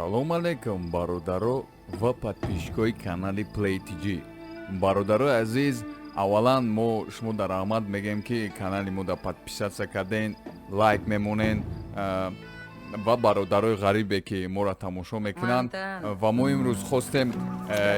Салом алейкум, бародаро ва подписчикои канали PlayTG. Бародарои азиз, аввалан мо шумо дар раҳмат мегӯем, ки канали мо да подписаться карден, лайк мемонен ва бародарои ғарибе, ки моро тамошо мекунанд. Ва мо имрӯз хостем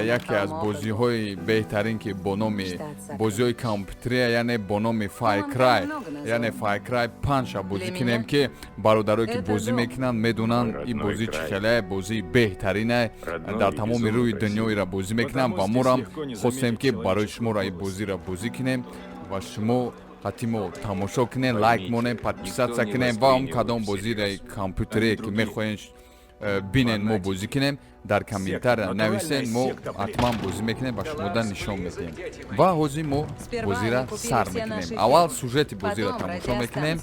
яке аз бозиҳои беҳтарин, ки бо номи бозиҳои компютерия, яъне бо номи Far Cry, яъне Far Cry 5 бозӣ кунем, ки бародарое, ки бозӣ мекунанд, медонанд ин бозӣ чӣ хеле бозии беҳтарина, дар тамоми рӯи дунё ира бозӣ мекунанд. Ва морам хостем, ки барои шуморо ин бозиро бозӣ кунем ва шумо ҳатти мо тамошо кунем, лайк монем, подписаться кунем ва он кадом бозиро компютерие, ки мехоҳем бинен, мо бозӣ кунем, дар комментария нависен, мо ҳатман бозӣ мекунем ва шумода нишон медиҳем. Ва ҳозир мо бозира сар мекунем. Аввал сюжети бозиро тамошо мекунем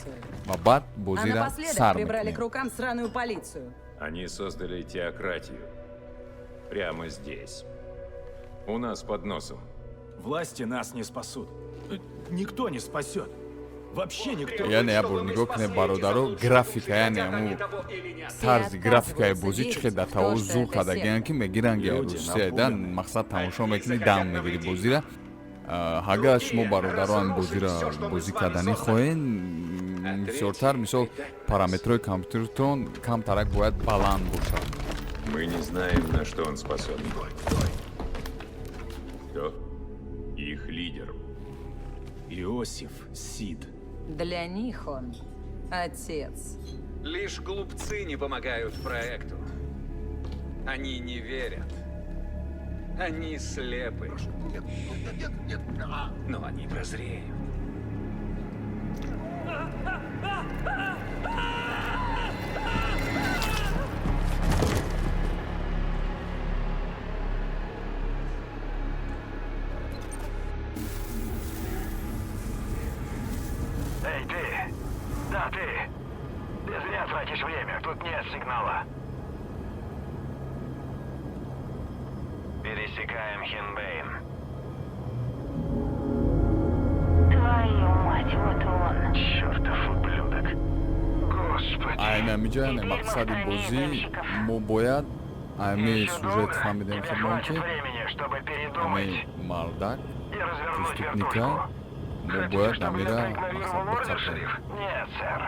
ва баъд бозира сар мекунем. Они создали теократию. Прямо здесь. У нас под носом. Власти нас не спасут. Никто не спасет. Вообще никто. Яъне як бор нигоҳ кунед, бародаро, графика, яъне ҳамун тарзи графикаи бозӣ чӣ хел дар тавор зур кардагиан, ки мегиранд ки Русия да мақсад тамошо мекунӣ, дам мегирӣ бозира. Агар шумо, бародаро, ҳамин бозиро бозӣ карданӣ хоҳед, бисёртар, мисол, параметрҳои компютератон камтарак бояд баланд бошад. Мы не знаем, на что он способен. Кто? Их лидер. Иосиф Сид. Для них он отец. Лишь глупцы не помогают проекту. Они не верят. Они слепы. Но они прозреют. Эй, ты! Да, ты! Ты зря тратишь время, тут нет сигнала. Пересекаем Хинбейн. Твою мать, вот он. Чертов ублюдок. Господи. Айна миҷа, яъне мақсади бозӣ, мо бояд ами сюжет фаҳмидем худмон, ки ами мардак преступника мо бояд амира мақсад биқапем. Нет, сэр.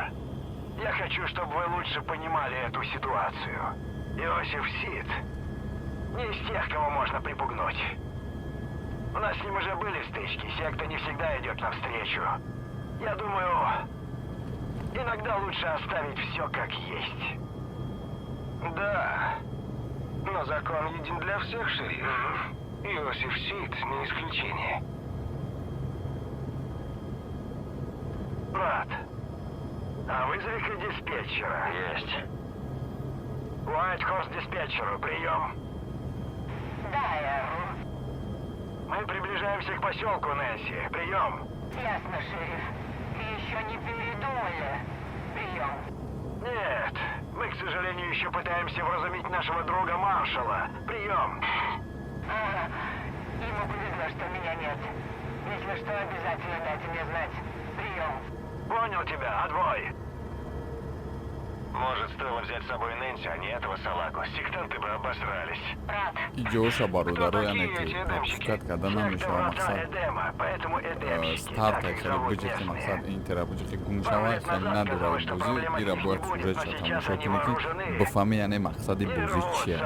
Я хочу, чтобы вы лучше понимали эту ситуацию. Иосиф Сид не из тех, кого можно припугнуть. У нас с ним уже были стычки, секта не всегда идет навстречу. Я думаю, иногда лучше оставить все как есть. Да, но закон един для всех, шериф. Иосиф Сид не исключение. Брат, а вызови-ка диспетчера. Есть. Уайт Хорс диспетчеру, прием. Да, Эрл. Мы приближаемся к поселку, Нэнси. Прием. Ясно, шериф. Еще не передумали. Прием. Нет, мы, к сожалению, еще пытаемся вразумить нашего друга маршала. Прием. Ага. Ему повезло, что меня нет. Если что, обязательно дайте мне знать. Прием. Понял тебя, отбой. Может, стоило взять с собой Нэнси, а не этого салагу. Сектанты бы обосрались. Брат. Иҷоша, бародаро, яъне ки пропускать карда намешава, мақсад старта хеле биҷихи, мақсад интера биҷихи, гум шава, хеле надора бозӣ. Ира бояд сюжетша тамошо кунӣ, ки бифаҳмӣ, яъне мақсади бозӣ чия.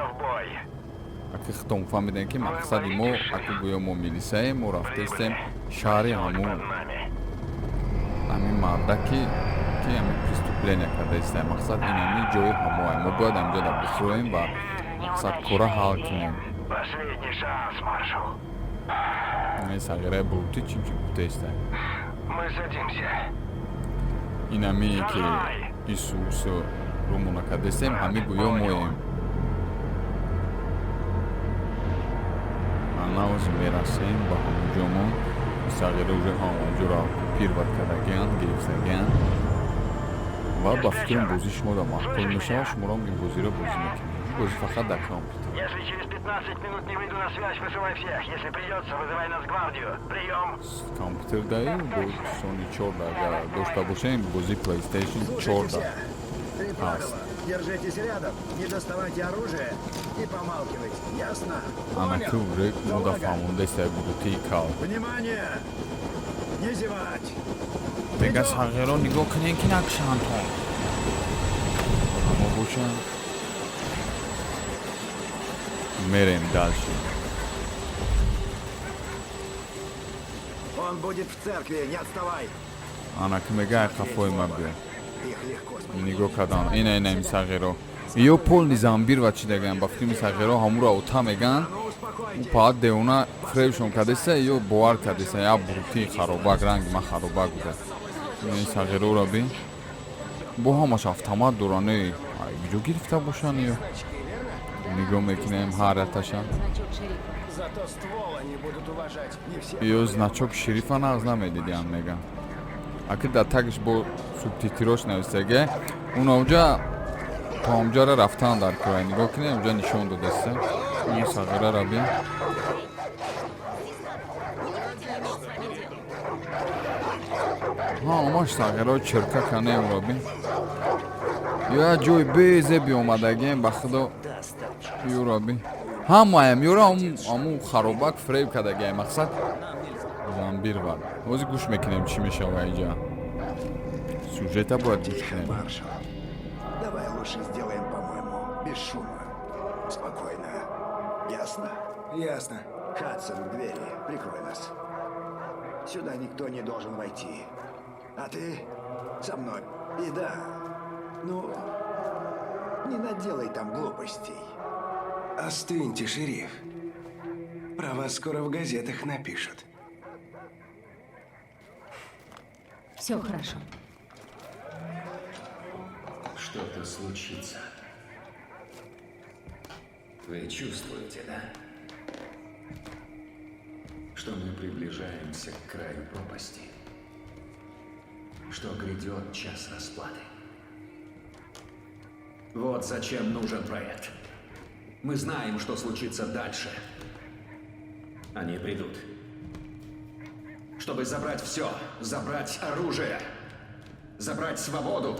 Аки худтон фаҳмидем, ки мақсади мо, аки гӯё мо милисаем, мо рафтаистем шаҳри ҳамун ҳамин мардаки, ки ҳамин преступление карда истаем. Мақсад ин ҳамин ҷои ҳамоа, мо бояд ҳамҷода бифурӯем ва мақсад кора ҳал кунем. Последний шанс, маршал. Сағираи бурутӣ чим чи гуфта истаем. Мы садимся. Ин ҳамие, ки ису усу рӯмона кардастем, ҳами гӯё моем. Ана мерасем ба ҳамон ҷомон. Сағира уже ҳамонҷоро пирват кардагианд, гирифтагианд ва ба фикрам, бозӣ шуморо маъқул мешавад, шуморо ин бозиро бозӣ мекунед. Бозӣ фақат дар компютер. Если через 15 минут не выйду на связь, вызывай всех. Если придется, вызывай Нацгвардию. Прием. Компютер даи бо Sony 4 агар дошта бошем, бозӣ PlayStation 4 ҳаст. Держитесь рядом, не доставайте оружие и помалкивайте. Ясно? Анаки уже мода фаҳмондаиста бурутии кал. Внимание! Не зевать! Мега сағиро нигоҳ кунем, ки накшантон. Мо бошам мерем дальше. Он будет в церкви, не отставай! Анаки мега қафои ма биё. Их легко Нигоҳ кардан, ина, ина, ин сағиро ё полный замбир ва чӣ даган, ба фикри сағиро ҳамура ота меган. Ӯ паат девона фребшон кардеса ё бовар кардеса, я бурутии харобак, ранги ма харобак буда. Ин сағирора би, бо ҳамаш автомат доране, куҷо гирифта бошанд ё? Нигоҳ мекунем ҳар яташа. Значок шерифа. Зато ствол они будут уважать. Не все. Ё значок шерифа нағз намедидиам, меган. Аки дар тагиш бо субтитрош нависаге, уна уҷа то онҷара рафтан дар кӯрай. Нигоҳ кунем, уҷа нишон додаста. Ин сағирара би. Ҳа, омаш сағиро чирка кане, уро би. Ё як ҷои безе биомадагем, ба худо, юро би. Ҳамаям юра аму харобак фреб кардагиам, мақсад замбир вар. Ҳозир гӯш мекунем, чӣ мешава иҷа. Сюжета бояд гӯш Тихо, кунем. маршал. Давай лучше сделаем, по-моему, без шума. Спокойно. Ясно? Ясно. Хадсон, к двери. Прикрой нас. Сюда никто не должен войти. А ты со мной. И да, ну, не наделай там глупостей. Остыньте, шериф. Про вас скоро в газетах напишут. Все хорошо. Что-то случится. Вы чувствуете, да? Что мы приближаемся к краю пропасти. Что грядет час расплаты. Вот зачем нужен проект. Мы знаем, что случится дальше. Они придут. Чтобы забрать все. Забрать оружие. Забрать свободу.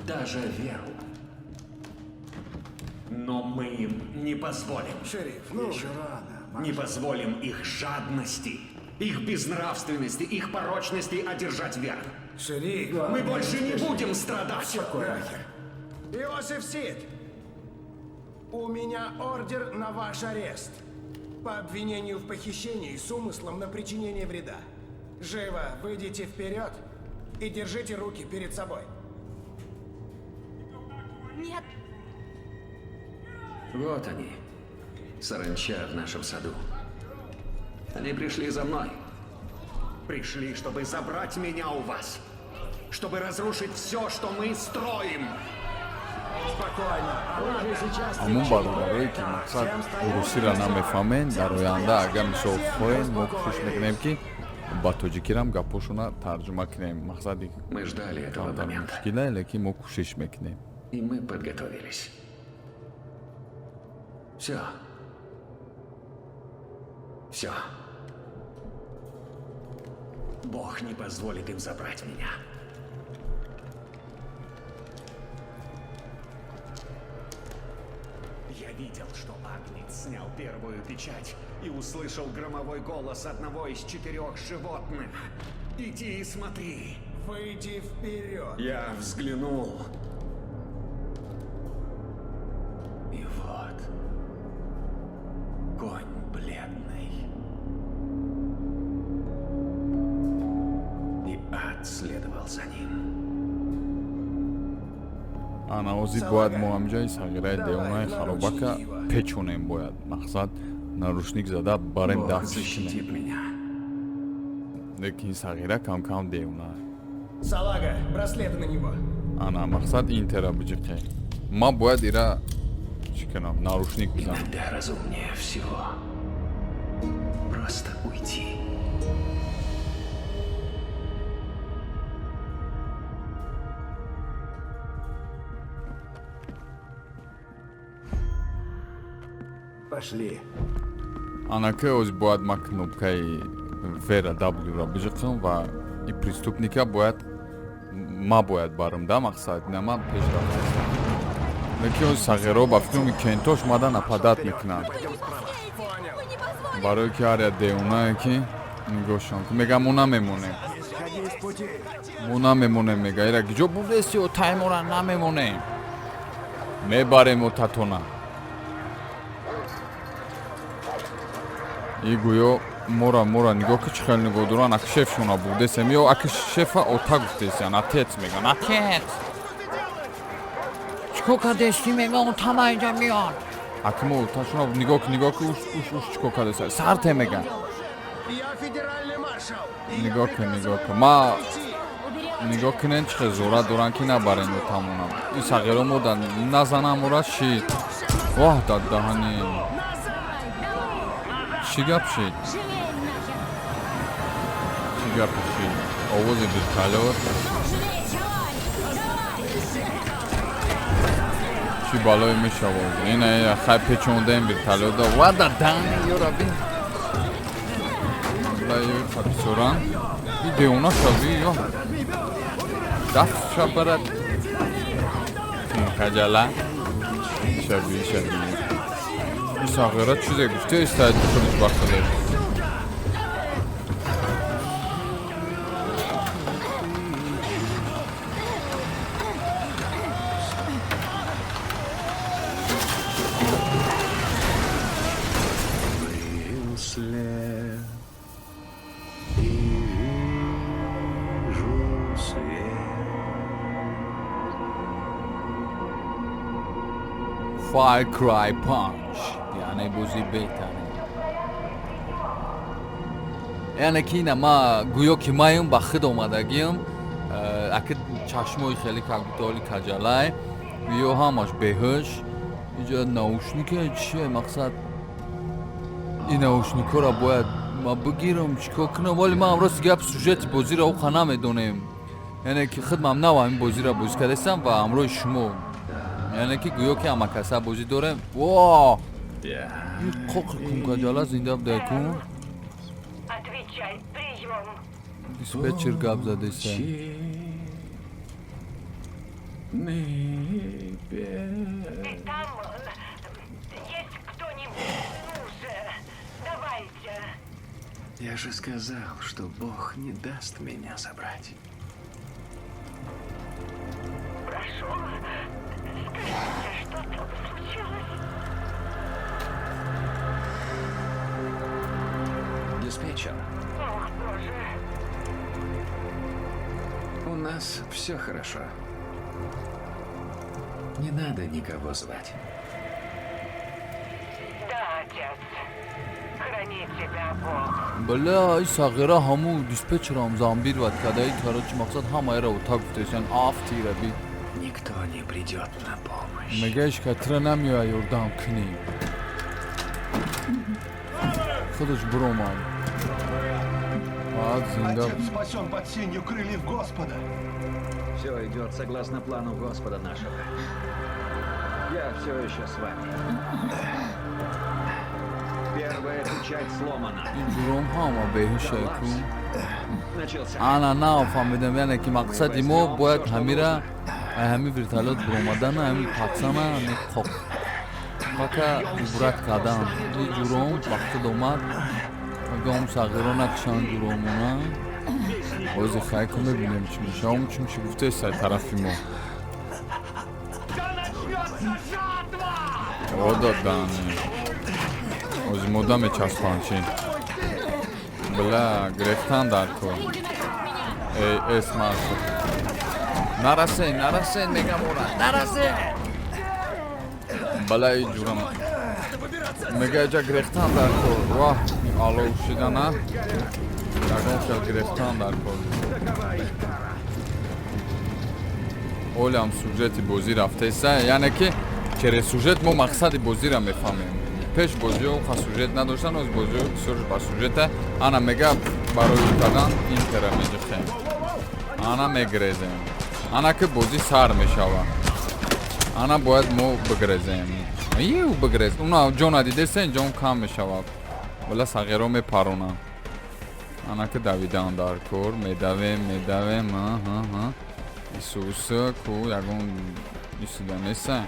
Даже веру. Но мы им не позволим. Шериф, ну Еще рано. Не позволим их жадности, их безнравственности, их порочности одержать верх. Шериф. Мы больше не будем страдать. Нахер. Иосиф Сид! У меня ордер на ваш арест. По обвинению в похищении с умыслом на причинение вреда. Живо выйдите вперед и держите руки перед собой. Нет. Вот они, саранча в нашем саду. Они пришли за мной. Пришли, чтобы забрать меня у вас. Чтобы разрушить все, что мы строим. Спокойно. Оружие сейчас Ҳамон бародарое, ки мақсад урусиро намефаҳмем, дар оянда агар мисол хоҳем, мо кӯшиш мекунем, ки ба тоҷикирам гапошона тарҷума кунем. Мақсади Мы ждали этого камтар момента. мушкила, лекин мо кӯшиш мекунем. И мы подготовились. Все. Все. Бог не позволит им забрать меня. Я видел, что Агнец снял первую печать и услышал громовой голос одного из четырех животных. Иди и смотри. Выйди вперед. Я взглянул. И вот. Конь бледный. И ад следовал за ним. Ана ҳозир бояд мо ҳамҷои сағираи девонаи харобака печонем, бояд мақсад наручник зада барем Бог дафтиш кунем. защитит меня. Лекин сағира кам-кам девона. Салага, браслеты на него. Ана мақсад интера биҷиқе, ман бояд ира чӣ кунам, наручник бизанам. Иногда разумнее всего просто уйти. Пошли. Анаки ҳозир бояд ман кнопкаи вера W-ро биҷиқам ва и преступника бояд Ма бояд барам да мақсад, на ман пеш рафтастам. Лекин сағиро ба фикрам кентош мада нападать мекунанд. Барои ки ҳар як девонае ки нигоҳшон мега, мо намемонем. Мо намемонем, мега, ира гиҷо бурдеси, отаймора намемонем. Мебарем отатона. И гӯё мора нигоҳ ки чӣ хел нигоҳ доран, аки шефшона бурдесем ё аки шефа ота гуфтесян, отец меган, отец. Чикор кардести, мега, отама инҷа миёд. Аки мо оташона нигоҳ ки, нигоҳ ки, уш уш уш чикор кардеса, сарте мега. Я федеральный маршал. И я Нигоҳ кун, приказываю нигоҳ кун. вам Ма уйти. нигоҳ кунен, чӣ хел зора доран ки набарен отамонам. И сағиро мода назанам ора шид. Воҳ, дар даҳани. Чӣ гап шид? Живей нахер! Чӣ гап шид? Овози вертолёт. Живей, давай! Давай! Чӣ балое мешавад? Ина хай печондаем вертолёта. Ва дар даҳани ёра бин. Бла ё бисёран. И девона шави ё. Дафт шабарат. Хаҷала. Шаби, шаби. И сағира чизе гуфтест худаш ба худаш. След и вижу свет. Far Cry 5, яъне бозии беҳтарин, яъне ки ина ма гӯё ки маем ба худ омадагиам, аки чашмои хеле как будто оли каҷалай, ё ҳамаш беҳуш. Иҷа наушнике чие? Мақсад, ин наушникҳоро бояд ма бигирам, чикор кунам? Вале ман рости гап, сюжети бозиро оқа намедонем, яъне ки худмам нав ҳамин бозиро бозӣ кардастам ва ҳамроҳи шумо, яъне ки гӯё ки ҳамакаса бозӣ дорем. Во, ин қоқи кункаҷала зинда будай-ку. Отвечай, прием. Диспетчер гап задеса. Ты там? Есть кто-нибудь? Ну же, давайте. Я же сказал, что Бог не даст меня забрать. Прошу, скажите, что там случилось? Диспетчер, Ох, боже. у нас все хорошо. Не надо никого звать. Да, отец. Храни тебя Бог. Бля, и сағира ҳаму диспетчерам зомбировать када. И короче, мақсад, ҳамаеро ота гуфтесян, афтира би. Никто не придет на помощь. Мегаиш ка тира намеоя ёрдам кунӣ. Худаш биромад, баъд зинда. Отец спасен под сенью крыльев Господа. Все идет согласно плану Господа нашего. Я все еще с вами. Первая печать сломана. Ин ҷуром ҳама беҳушай-ку. Начался. Ана, нафаҳмидам, яъне ки мақсади мо бояд ҳамира ай ҳами вертолёт биромадана, ҳами пацана, ҳами қоқ пака убрать кардан. И ҷуром ба худ омад, мегӯям сағиро накушанд ҷуромона. Ози хайку мебинем, чӣ мешава, он чӣ меши гуфтест ай тарафи мо. О, додани ози мода мечаспанд чӣ? Бля, гирефтан дар кор. Эй, эсмаш, нарасен, нарасен, мегам ора нарасен. Бала, и ҷурам мега иҷа гирефтан дар кор. Ваҳ, алов шидана, ягон хел гирефтан дар кор. Олям сюжети бозӣ рафтеса, яъне ки через сюжет мо мақсади бозиро мефаҳмем. Пеш бозиҳо ха сюжет надоштан, оз бозиҳо бисёрш ба сюжета. Ана, мега, барои кардан интера меҷихем, ана мегрезем, ана ки бозӣ сар мешава, ана бояд мо бигрезем. Ю, бигрез, уна ҷона дидесен, ҷон кам мешавад. Вала сағиро мепаронанд. Ана ки давидан дар кор, медавем, медавем. Исуса ку ягон исида неста.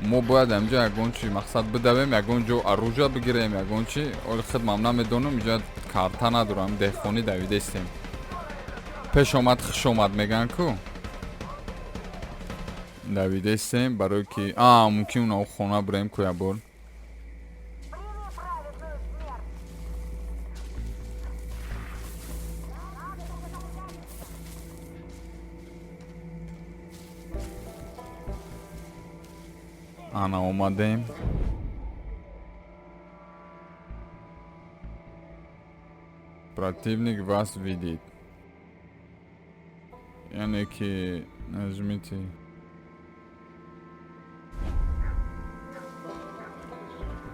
Мо бояд амҷа ягон чи мақсад бидавем, ягон ҷо оружие бигирем, ягон чи. Оли хидмам намедонам, иҷа карта надорам, деҳқонӣ давидестем. Пеш омад, хуш омад мегӯянд ку. Давидестем, барое ки а мумкин уна хона бирем ку ябор. Ана омадем. Противник вас видит. Яъне ки нажмите.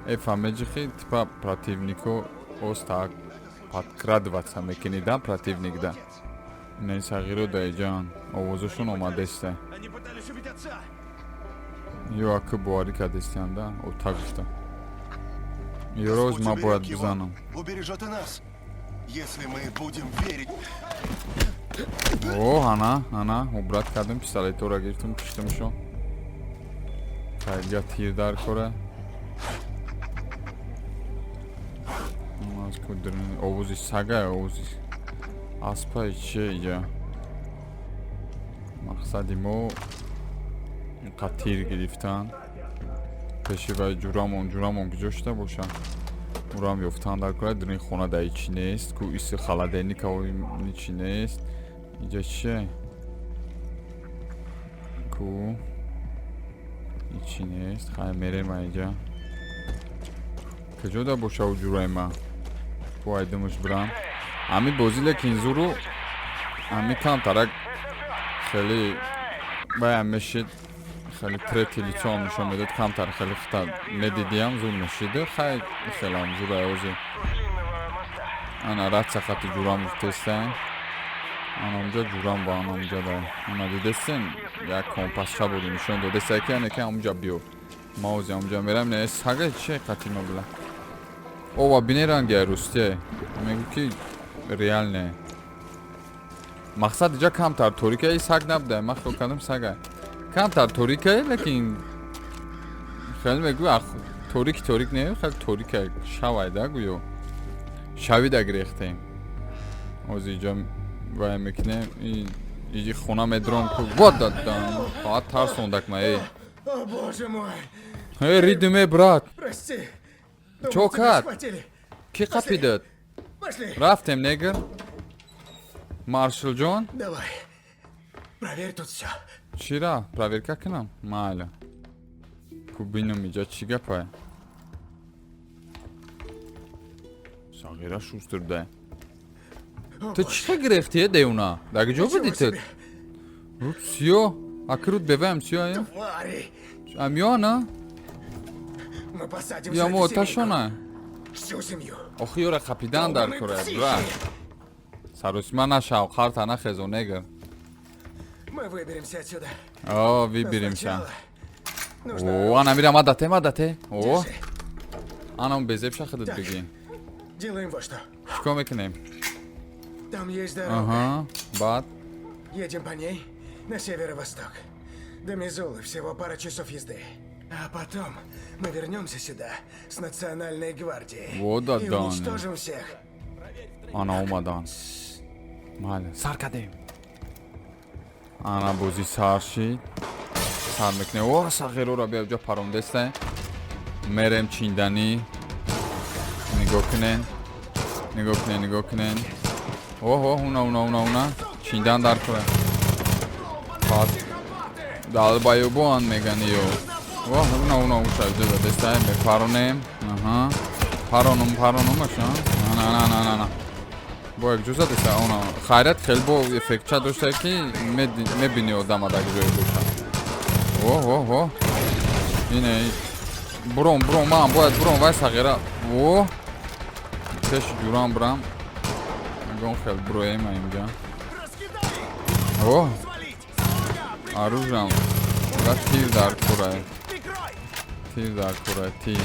Эфа меҷихи, типа противнико оста подкрадываться мекунӣ да противник да. Инаи сағиро да иҷаан овозашон омадеста. Они пытались убить отца! Ё аки боварӣ кардестиан да, ота гуфта. Ёро оз Господь ман бояд уберег его, бизанам. убережет и нас. Если мы будем верить... О, ана, ана, убрать кардем, пистолетора гирифтем, киштемшо. Тайга тир дар кора. Аз кудрин овози сага, овози аспа чие иҷа? Мақсади мо инқа тир гирифтан. Пеши вай ҷурамон, ҷурамон куҷо шуда боша? Урам ёфтан дар кора, дар ин хона да ҳичи нест, ку иси холодильника ҳичи нест. Иҷа чие? Ку ҳичи нест. Хай мерем иҷа. Куҷо да боша у ҷураи ма? Ку айдимаш бирам. Ҳами бозӣ лекин зуру ҳами камтарак хеле баям мешид, хеле третий лицо ҳам нишон медод, камтар хеле хита медидиам зур мешиду. Хай хелам зура ози. Ана ратса хати ҷурам гуфтестан. Ана онҷа ҷурам ба ана онҷа да. Ана дидестен як компасча буду нишон додеста ки ана ки ҳамунҷа биё. Ма ози ҳамунҷа мерам, не сага чие қати ма била. Ова бине ранги рустие. Мегӯ ки реалне. Мақсад иҷа камтар торика и саг набуда. Ман хиёл кардам сага. Камтар торика, лекин хеле мегӯ ах торик торик не, хеле торика шавай да гӯё. Шавида гирехтем. Ози иҷа вай мекунем, иҷи хона медром ку. Вот да да. Фақат тарсондак ма эй. О, боже мой! Эй, ридиме брат. Прости! Чё, Думал, тебя как? схватили. Ки қапидат? Пошли! Рафтем, негр. Маршал ҷон. Давай. Проверь тут все. Чира? Проверка кунам? Майла. Ку бинам иҷа чӣ гапае? Сағира шустурда. Ту чӣ хел гирефтӣ, э, девона? Дар куҷо будӣ ту? Руд сиё? Аки руд беваям сиё э? Твари! Амёна? Мы посадим Я за мо эту семейку. оташона. Всю семью. Охи ёра қапидан дар Долбаные кора, психи! брат. Саросима нашав, қарта нахезо, негр. Мы выберемся отсюда. О, Но выберемся. сначала нужно О, ана мира мадате, мадате. О, Держи. ана он безебша худат Так. бигӣ. Делаем вот что. Чикор мекунем? Там есть дорога. Аҳа, баъд Едем по ней на северо-восток. До Мизулы всего пара часов езды. А потом мы вернемся сюда с Национальной гвардией. Вот да и да, уничтожим всех. Ана омадан. Майла, сар кардем. Ана бозӣ сар шид. Сар мекунем. О, сағирора биё ҷо парондеста. Мерем чинданӣ. Нигоҳ кунен. Нигоҳ кунен, нигоҳ кунен. Оҳ, оҳ, уна, уна, уна, уна. Чиндан дар кора. Пас далбаюбоан мегани ё. Оҳ, уна, уна, уша ҷо задеста. Мепаронем. Аҳа. Паронум, паронум аша. Ана, ана, ана, ана. Бо як ҷо задеста. Она хайрат хел бо эффектча дошта ки мебини одама дар ҷое боша. Оҳ, оҳ, оҳ. Ине буром, буром, ман бояд буром вай сағира. О! Пеши ҷурам бурам. Ягон хел буроем инҷа. Оҳ! Оружиям. Ва тир дар курай. Тир дар курай, тир.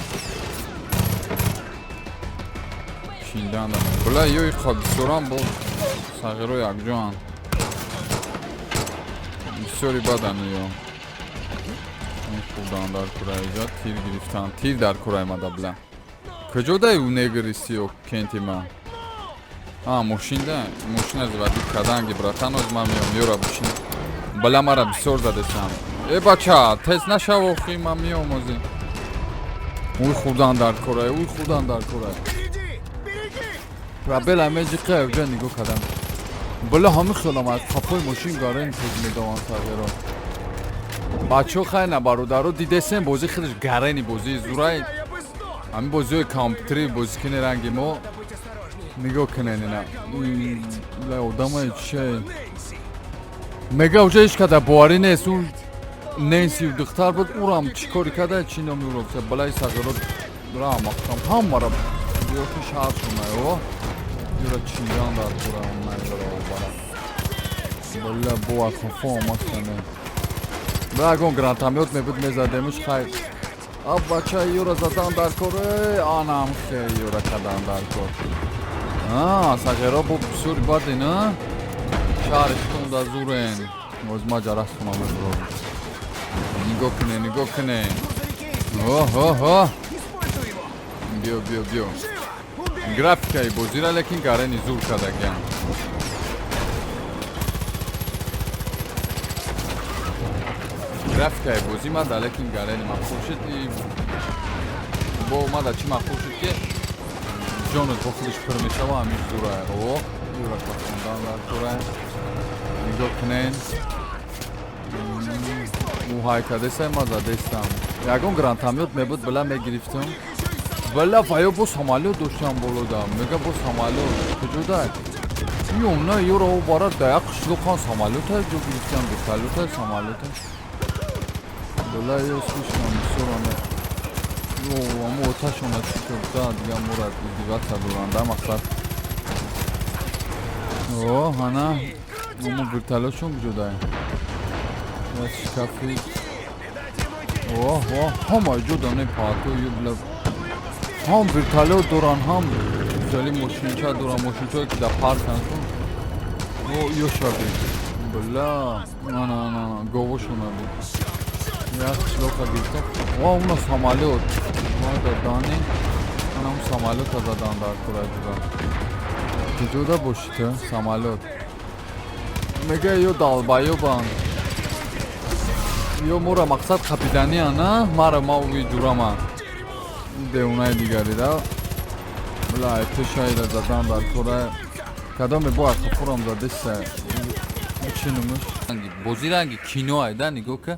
Чиндан. Бла ёи бисёрам бо сағиро якҷоан. Бисёри бадан ё. Хурдан дар кура иҷа тир гирифтан. Тир дар кура омада била. Куҷо дай ӯ негр истиё кенти ма? А, мошинда, мошина заводить каданги, братан, оз ман миём, ёра бишин. Бала мара бисёр задесам. Э бача, тез нашав охи, ман миём ози. Уй хурдан дар кора, уй хурдан дар кора. Пробел ҳаме ҷиқа уҷа нигоҳ кардам. Бала ҳами хелам аз қафои мошин гарен тез медаванд сағиро. Бачаҳо хай на бародаро дидесем бозӣ хелеш гарени бозии зурай. Ҳамин бозиҳои компютери бозӣ кини ранги мо нигоҳ кунен ина. Ла одамаи чише. Мега уҷа ҳеч када боварӣ нест. Ӯ Ненси духтар буд, ӯрам чӣ кори када, чӣ номи ӯро балаи сағиро рамахтам ҳамаро ёки шаҳр шуна о. Юра чиндан дар кура найзара бара. Бала бо ахофо омадкане. Ба ягон гранатомёт мебуд мезадемуш хай. Аб бача юра задан дар кор, анам хе юра кадан дар кор. А, сағиро бо бисёри бади на? Шаҳри хитонда зурен. Оз ма ҷарастона мебурам. Нигоҳ куне, нигоҳ куне. Оҳ, оҳ, оҳ. Биё, биё, биё. Графикаи бозира лекин гарени зур кардагиам. Графикаи бозӣ мада лекин гарени мақбул шуд. Бо мада чӣ мақбул шуд ки ҷонат бо худаш пур мешава, ҳамин зура. Оҳ, юра хондан дар кора. Нигоҳ кунен. Ӯ ҳайкадесай ма задестам. Ягон гранатомёт мебуд, била мегирифтам. Бала ваё бо самолёт доштам болода. Мега бо самолёт. Куҷода? Ё на ёра о бара да як қишлоқан самолёта ҷо гирифтам, вертолёта самолёта. Бала ё слишком бисёр ё амо оташона чӣ шуд, да дига мора издеваться доранда мақсад. О, ҳана амо вертолётшон куҷода? Як шкафи. О, о, ҳама ҷо дане паҳто ё била ҳам вертолёт доранд, ҳам гузали мошинча доранд, мошинчое ки дар парканд. О, ё шаби. Била, на на на, говошона буд. Як қишлоқа гирифта. О, уна самолёт. Ма дани. Анам самолёта задан дар кура ҷуда. Куҷода бошид самолёт? Мега ё долбоёбанд. Ё мора мақсад қапиданиян, на? Мара ма уи ҷурама. Девонаи дигари да. Била пешаира задан дар кора. Кадоме бо ақафурам задеса. Чӣ номаш? Бозӣ ранги кино айда нигоҳ ка.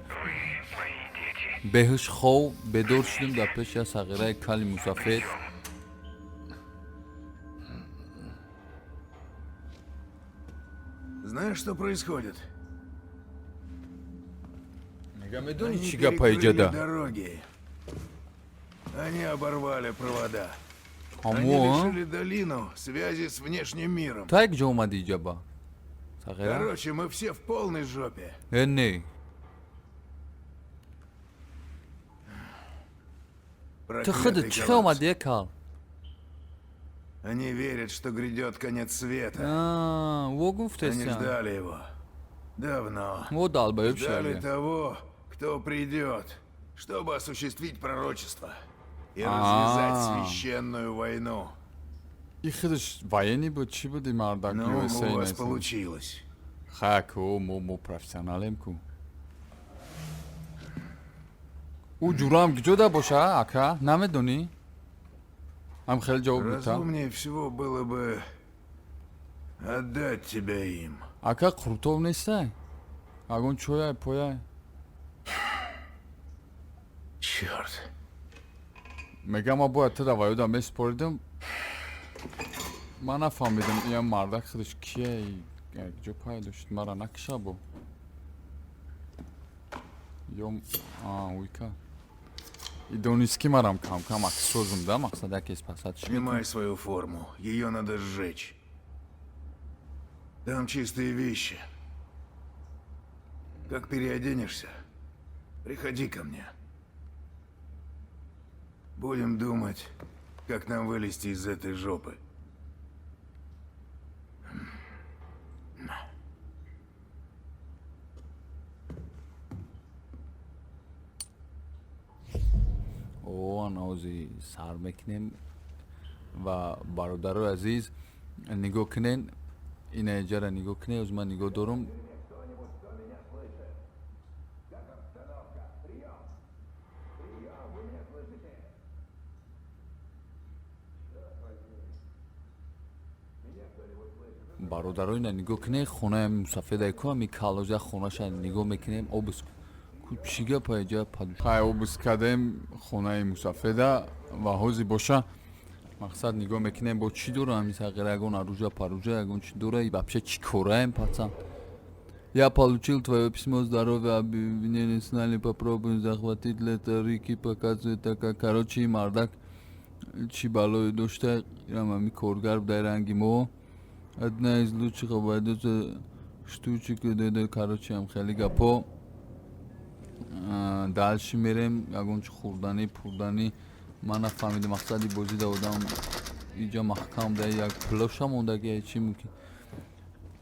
Беҳуш хов бедор шудем дар пеши як сағираи кали мусафед. Знаешь, что происходит? Мега медони Они чӣ гапа перекрыли иҷада? дороги. Они оборвали провода. Они Ҳамо, а? лишили долину связи с внешним миром. Ту як ҷо омади иҷаба? Сағира? Короче, мы все в полной жопе. Э, не. Ту худат Проклятый чӣ хел колодцы. омади е кал? Они верят, что грядет конец света. А, во Они гуфтесян. ждали его. Давно. Во долбоёб Ждали шави. того, кто придет, чтобы осуществить пророчество и А. развязать священную войну. И худаш военный буд, чӣ буди мардак Ну, у USA вас несен? получилось. Ха ку, мо профессионалем ку. Ӯ ҷурам куҷода боша, ака? Намедонӣ? Ҳам хеле ҷавоб бита. Разумнее всего было бы отдать тебя им. Ака қуртов нестай? Ягон чояй, пояй? Черт. Мега ма бояд ту да ваёда месупоридам. Ман нафаҳмидам ия мардак худаш кие, ҷо пайдо шуд, мара накиша бо. Ё а, уйка. И донист ки марам кам-кам аксозум да, мақсад яке спасать ши. Снимай свою форму. Ее надо сжечь. Там чистые вещи. Как переоденешься, приходи ко мне. Будем думать, как нам вылезти из этой жопы. Онаози сар мекунем. Ва бародарои азиз, нигоҳ кунен, ина иҷара нигоҳ кунед. Оз ман нигоҳ дорум. Бародаро, ина нигоҳ кунед, хонаи мусафедай ку, ами калозя хонаша нигоҳ мекунем. Обыск чӣ гапа иҷа? Хай, обыск кардем хонаи мусафеда ва ҳозир боша мақсад нигоҳ мекунем, бо чӣ дора ами сағира, ягон оружия паружа, ягон чӣ дора и вообще чӣ кораем, пацан? Я получил твое письмо, здоровья, обвинение сняли, попробуем захватить лето, Рики показывает така. Короче, мардак чӣ балое дошта, ирам ами коргар будай, ранги мо. Одна из лучших обойдется штучек, короче, ам хеле гапо. Дальше мерем, ягон чи хӯрданӣ пурданӣ ман нафаҳмидам. Мақсади бозӣ да одам иҷа маҳкам да як плоша мондаги, чи мумкин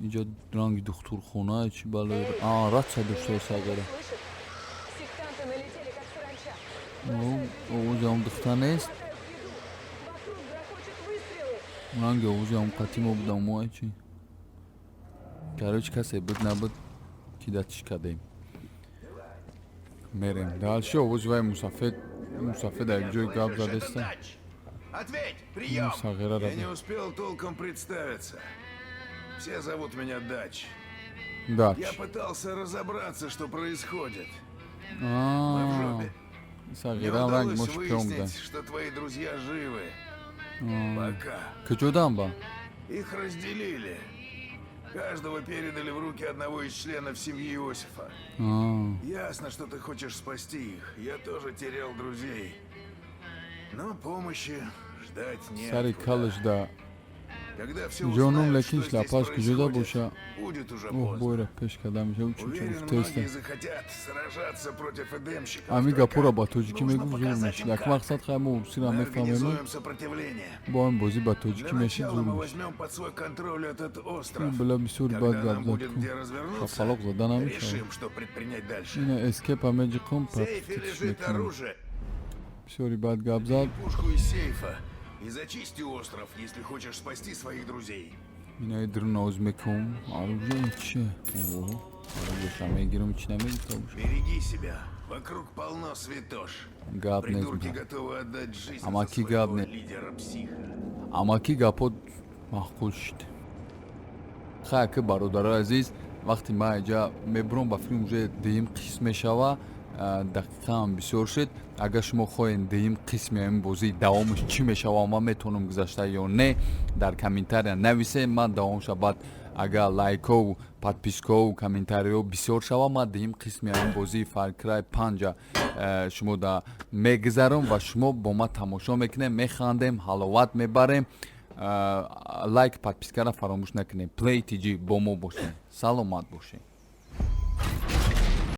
инҷа ранги духтурхона, чи балое ратса дошта сагара. Сектанты налетели, как саранча. Овози ҳам духта нест. Вокруг грохочут выстрелы. Ранги овози ҳам қатӣ мо будам мо, чи, короче, касе буд набуд, ки датиш кардем, мерем дальше. Овози вай мусафед, мусафед як ҷой гап задеста. Ответь! Прием! Сағира. Я не успел толком представиться. Все зовут меня Дач. Дач. Я пытался разобраться, что происходит. Мы в жопе. Мне Сағира ранг удалось мош пиём да. выяснить, что твои друзья живы. Пока. Куҷодам ба? Их разделили. Каждого передали в руки одного из членов семьи Иосифа. Ясно, что ты хочешь спасти их. Я тоже терял друзей. Но помощи ждать нет. Сари калаш да. Когда все ҷоном узнают, лекин что здесь шлапаш куҷода происходит, боша? будет уже Оҳ, поздно. бойра пеш карда мешава, чун Уверен, гуфтеста. многие захотят сражаться против эдемщиков. Ами Только гапора ба тоҷикӣ нужно мегуфт, зур показать мешид. им, Як как. мақсад, хай, мо урусиро Мы мефаҳмем, организуем сопротивление. бо ҳам бозӣ ба тоҷикӣ Для мешид, начала зур мы мешид. возьмем под свой контроль этот остров. Била бисёри бад Когда гап нам зад будет ку. где развернуться, Шапалоқ зада намешавад. решим, что предпринять дальше. Ина эскепа меҷиқум, В сейфе пропуститш лежит мекунем. оружие. Бисёри бад гап зад. Пушку из сейфа. И зачисти остров, если хочешь спасти своих друзей. Инаи дрон мекум. Оружие чи? О, оружие мегирам, чи намегирам? Береги себя. Вокруг полно святош. Гап нест. Придурки готовы отдать жизнь за Амаки своего гап не. лидера-психа. Амаки гапо маъқул шуд. Хай, ки бародарои азиз, вақте ман иҷа мебурам, ба филм уже дуюм қисм мешава, дақиқаам бисёр шуд. Агар шумо хоҳед дуюм қисми ҳамин бозӣ давомаш чӣ мешава, ман метавонам гузашта ё не, дар комментария нависем. Ман давомша баъд, агар лайкову подпискову комментариҳо бисёр шава, ман дуюм қисми ҳамин бозии Far Cry 5 шумо да мегузарам ва шумо бо ман тамошо мекунем, механдем, ҳаловат мебарем. Лайк, подпискара фаромӯш накунем. Play TG бо мо бошед, саломат бошед.